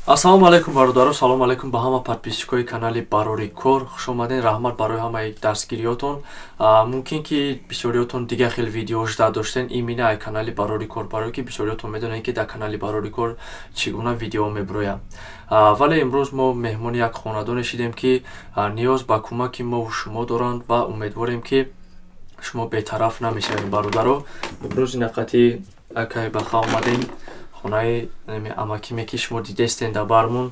Ассалому алайкум, бародаро, салому алайкум ба ҳама подписчикои канали Барори кор. Хуш омаден, раҳмат барои ҳамаи дастгириётон. Мумкин ки бисёриётон дигар хел видео жда доштен, именно ай канали Барори кор, барое ки бисёриётон медонед, ки дар канали Барори кор чӣ гуна видео мебирояд. Вале имрӯз мо меҳмони як хонадоне шидем, ки ниёз ба кӯмаки мову шумо доранд, ва умедворем, ки шумо бетараф намешавед, бародаро. Имрӯз инақати акай Баха омадем хонаи амакиме, ки шумо дидестен дар бармон,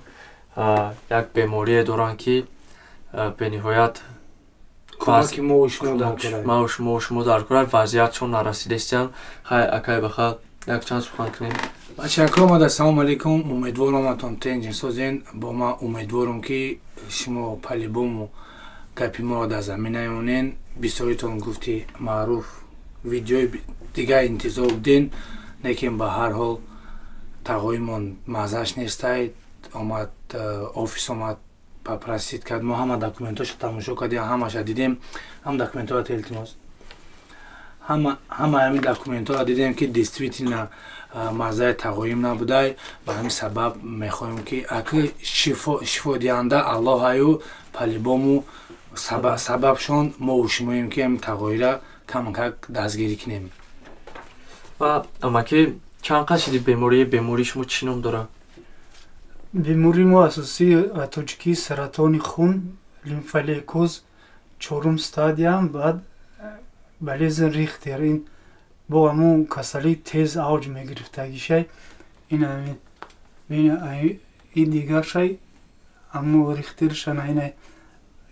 як беморие доранд, ки бениҳоят шумо дар кора вазъиятшон нарасидестиян. Хай, акай Баха, якчанд сухан кунем. Бачако омада, ассалому алайкум. Умедворам, атон тенҷин созен. Бо ман умедворам, ки шумо по-любому гапи моро дар замин наёнен. Бисёритон гуфти маъруф видеои дигар интизор буден, лекин ба ҳар ҳол тағоимон маззаш нестай. Омад офис, омад, попросить кард. Мо ҳама документҳошо тамошо кардем, ҳамаша дидем, ҳам документҳоро, илтимос, ҳама ҳамин документҳоро дидем, ки действительно маззаи тағоим набудай. Ба ҳамин сабаб мехоҳем, ки аки шифодиҳанда Аллоҳ аю, по-любому сабабшон мо шумоем, ки ҳамин тағоира камакак дастгирӣ кунем. Ва амаки, чанд қад шиди бемории? Бемории шумо чӣ ном дорад? Бемории мо асосӣ тоҷикӣ саратони хун, лимфолейкоз, чорум стадиям, баъд болезнь Рихтер. Ин бо ҳамун касалии тез авҷ мегирифтагишай. Ин дигаршай, ҳамун Рихтершана ина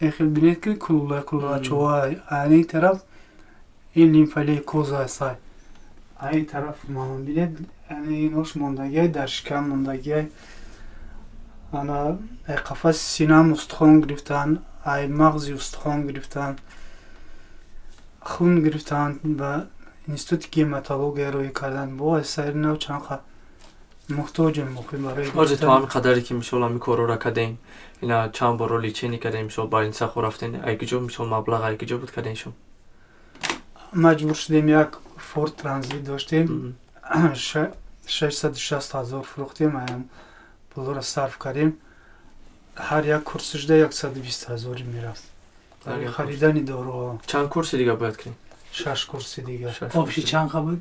эхел бинед, ки кулула кулулачова ани тараф, ин лимфолейкоз астай. Ай тараф бинед, инош мондагиай, дар шикам мондагиай. Ана ай қафаси синам устухон гирифтанд, ай мағзи устухон гирифтанд, хун гирифтанд, ба институти гематология рӯй карданд. Бо ай сайри нав чанд муҳтоҷем моқи барои. Ҳоҷи, то ҳамин қадаре, ки мисол ҳамин корро кардем, ина чанд борро лечение кардем, мисол больница хо рафтем, ай куҷо, мисол, маблағ ай куҷо буд кардем шумо? Маҷбур шудем, як Форд Транзит доштем, 660 000 фурӯхтем, аям пулро сарф кардем. Ҳар як курсишда 120 000 мерафт барои харидани доруҳо. Чанд курси дига бояд кунем? Шаш курси дигар. Общий чанд қа буд?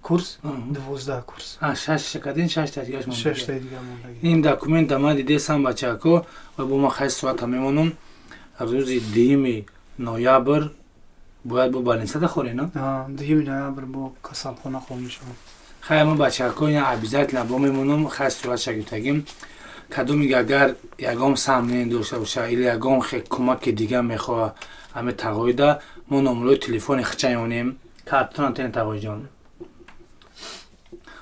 Курс, 12 курс. Шаш кардин, шашта дигаш. Шашта дига мондаги. Ин документа ман дидесам, бачако, ва бо ман хай соата мемонам. Рӯзи 2 ноябр бояд бо больницада хӯре, на? 2 ноябр бо касалхона хоб мешавам. Хай, ма, бачако, ина обязательно бо мемонам. Хай, суратша гирифтагим. Кадоми агар ягон сомнение дошта боша или ягон хе кӯмаки дига мехоҳа ҳами тағоида, мо номерои телефони хичаёнем. Картона тен, тағоиҷон,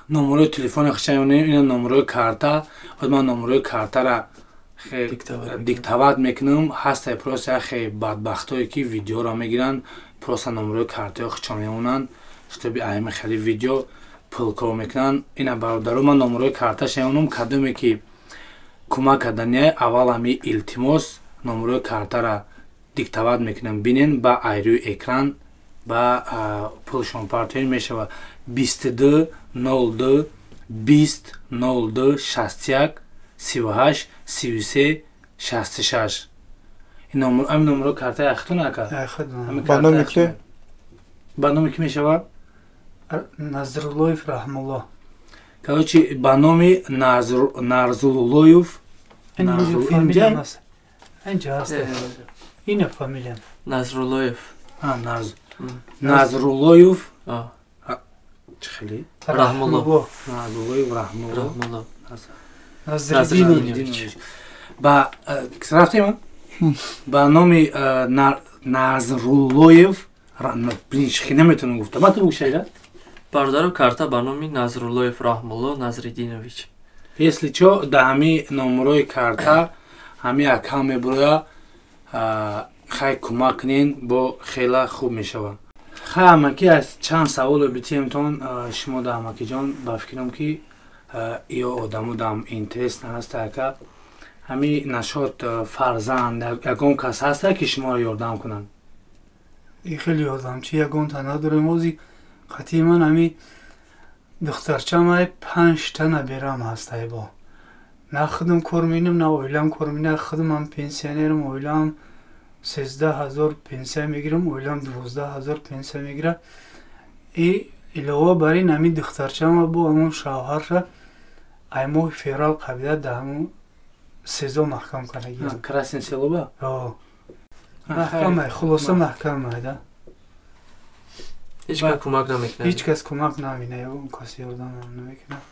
номерои телефони хичаёнем. Ина номерои карта. Ҳоз ман номерои картара диктовать мекунам. Ҳастай просто яхе бадбахтое, ки видеоро мегиранд, просто номерои картаҳо хичо мемонанд, чтобы аями хеле видео пулкор мекунанд. Ина, бародаро, ман номерои карташа мемонам. Кадоме ки кӯмак кардания, аввал ҳами, илтимос, номерои картара диктовать мекунам, бинен ба айрӯи экран, ба пулшон партоин мешавад: 22 02 20 02 61 38 33 66. Ҳамин номерои картаи ахтон, ака? Ба номи ки? Ба номи ки мешавад? Назруллоев Раҳмулло. Короче, ба номи Нарзуллоев. Инҷа ҳаст, ина фамилиям. Назруллоев. Назруллоев чӣ хеле? Раҳмулло. Назруллоев Раҳмулло. Назридинович. Ба рафтем, ба номи Назруллоев. Наметавонам гуфта, ба ту бугшайда. Бародару, карта ба номи Назруллоев Раҳмулло Назриддинович. Если чо, да ҳами номерои карта ҳами ака мебуроя. Хай, кӯмак кунен, бо хела хуб мешавад. Хай, амаки, аз чанд саволо битиемтон шумо да, амакиҷон. Ба фикрам, ки ё одамо дам интересно ҳаста, ака. Ҳами нашод фарзанд, ягон кас ҳаста, ки шуморо ёрдам кунанд? Хеле ёрдамчи ягонта надорем. Ози қатъи ман ҳами духтарчам ай, панҷта наберам ҳастай бо. На худам кор мекунам, на оилам кор мекунам. Худам пенсионерам, оилам 13 000 пенсия мегирам, оилам 12 000 пенсия мегирад. И илова бар ин, ҳамин духтарчама бо ҳамон шавҳарша ай моҳи феврал қабида дар ҳамон СИЗО маҳкам кардагиам. Красное Селоба? Маҳкама, хулоса, маҳкама да. Ҳеҷ кас кӯмак намекунад? Ҳеҷ кас кӯмак намекунад, ягон кас ёрдамам намекунад,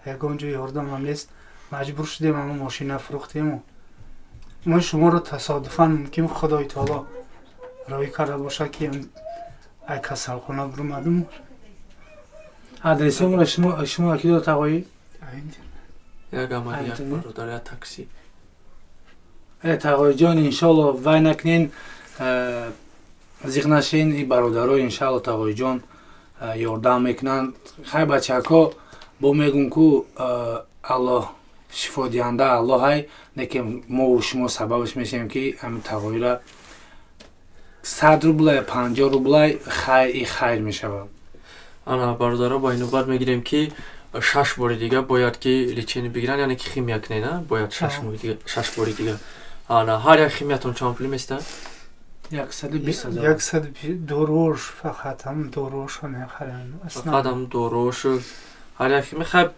ягон ҷо ёрдамам нест. Маҷбур шудем, ҳамон мошина фурӯхтему мо шуморо тасодуфан, мумкин, Худои таоло роҳӣ карда бошад, ки ай касалхона бурмадум. Адресомро шумо ки дод, тағоӣ? Як амали, як бародар, як такси. Тағоиҷон, иншоалло, вай накунен, зиқ нашен, и бародаро, иншоалло, тағоиҷон ёрдам мекунанд. Хай, бачако, бо мегум ку Аллоҳ шифодиҳанда, Аллоҳ ҳай, не ки мову шумо сабабш мешавем, ки ҳамин тағоира 100 рублай, 50 рублай хайр и хайр мешавад. Ана, бародаро, ба инобат мегирем, ки шаш бори дига бояд ки лечение бигиранд, яъне ки химия кунед, бояд 6 моҳи дига, шаш бори дига. Ана, ҳар як химиятон чанд пул места? 120 000. Яксаду доруош, фақат ҳам доруоша мехарем. Фақат ҳам доруош, ҳар як химия. Хай,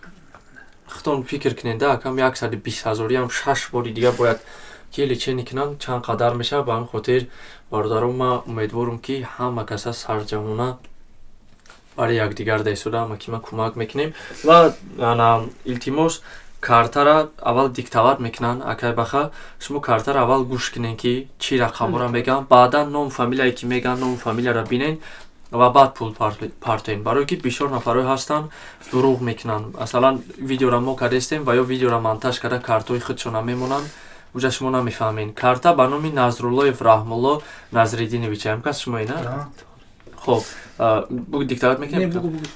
худтон фикр кунед да, акам, 120 000-иам шаш бори дига бояд ки лечение кунанд, чанд қадар мешавад. Ба ҳамин хотир, бародаро, ман умедворам, ки ҳама каса сарҷамона барои якдигар даистода, ҳама ки ма кӯмак мекунем. Ва ана, илтимос, картара аввал диктовать мекунанд акай Баха, шумо картара аввал гӯш кунед, ки чӣ рақамҳоро мегӯянд, баъдан ному фамилияе ки мегӯянд, ному фамилияро бинед ва баъд пул партоем, барое ки бисёр нафарҳое ҳастанд, дурӯғ мекунанд. Масалан, видеора мо кардастем ва ё видеора монтаж карда, картҳои худшона мемонанд уҷа, шумо намефаҳмед. Карта ба номи Назруллоев Раҳмулло Назриддинович, ам кас шумо ина. Хоб, диктовать мекунем.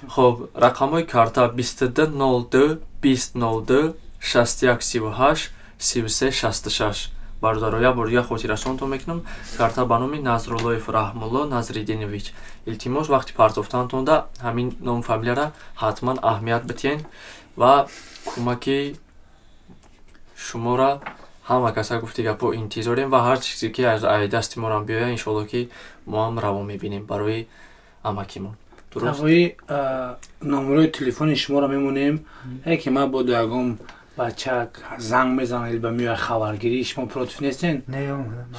Хоб, рақамҳои карта: 2202 2002 6138 3366. Бародаро, як бор дига хотиррасонтон мекунам: карта ба номи Назруллоев Раҳмулло Назриддинович. Илтимос, вақти партофтантонда ҳамин ному фамилияра ҳатман аҳамият битиҳен ва кӯмаки шуморо ҳама каса, гуфти гапҳо, интизорем ва ҳар чизе ки аз дасти морам биёяд, иншоалло, ки мо ҳам раво мебинем барои амакимон. Тағои, номерои телефони шуморо мемонем, ке ман бо ягон бачак занг мезанад, ба меояд хабаргирӣ, шумо против нестен?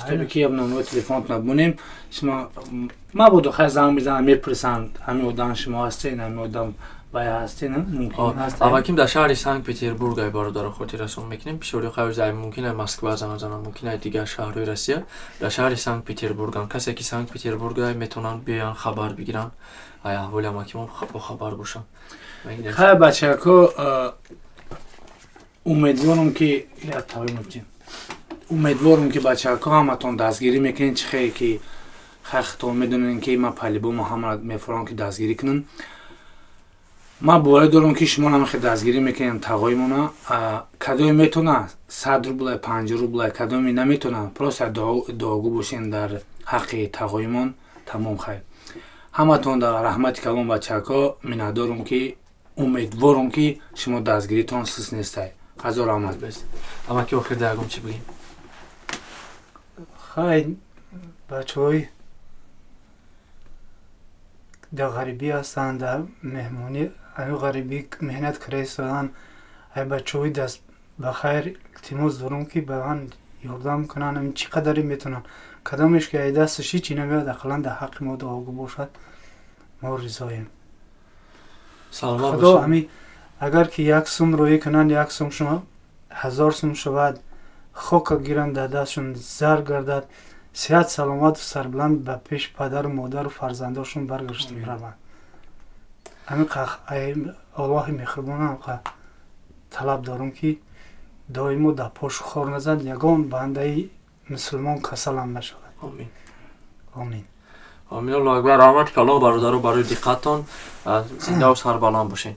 Шитобе ки номерои телефонатона бимонем, шумо мабодо хай занг мезананд, мепурсанд, ҳамин одам шумо ҳастен, ҳамин одам вай ҳастен, мумкин аст. Амаким дар шаҳри Санкт Петербург ай, бародаро, хотиррасон мекунем. Бисёри хайр, мумкин ай Москва занг зананд, мумкин ай дигар шаҳрҳои Россия. Дар шаҳри Санкт Петербургам. Касе ки Санкт Петербург ай, метавонанд биёянд, хабар бигиранд, ай аҳволи амакимон бохабар бошанд. Хай, бачако, умедворам ки умедворам ки бачако, ҳаматон дастгирӣ мекунед. Чӣ хеле ки хай, худтон медонед, ки ман по-любому ҳамаро мефурам, ки дастгирӣ кунам. Ман боварӣ дорам, ки шумо ҳамахе дастгирӣ мекунем тағоимона. Кадоме метавона 100 рублай, 50 рублай, кадоме наметавона, просто дуогӯ бошем дар ҳаққи тағоимон, тамом. Хайр, ҳаматон дар раҳмати калон, бачако. Миннатдорам, ки умедворам, ки шумо дастгиритон сус нестай. Ҳазор раҳмат. Амаки, охир да ягон чӣ бигем? Хай, бачаҳои дар ғарибӣ ҳастанд, дар меҳмонӣ, ами ғарибӣ меҳнат карда истодан, ай бачаҳои даст ба хайр илтимос дорам, ки ба ман ёрдам кунанд, ами чӣ қадаре метавонанд. Кадомеш ки ай дасташ ҳичи намеояд, ақаллан дар ҳаққи мо дуогӯ бошад, мо ризоем. Худо ами агар ки як сум роӣ кунанд, як сум шумо ҳазор сум шавад, хока гиранд дар дастшон, зар гардад, сиҳат, саломату сарбуланд ба пеши падару модару фарзандошон баргашта бираванд. Ҳамин Аллоҳи меҳрубонам талаб дорам, ки доимо дар пошу хор назад, ягон бандаи мусулмон касалам нашавад. Омин. Омин. Омин, Аллоҳу акбар. Раҳмати калон, бародаро, барои диққаттон. Зиндаву сарбаланд бошед.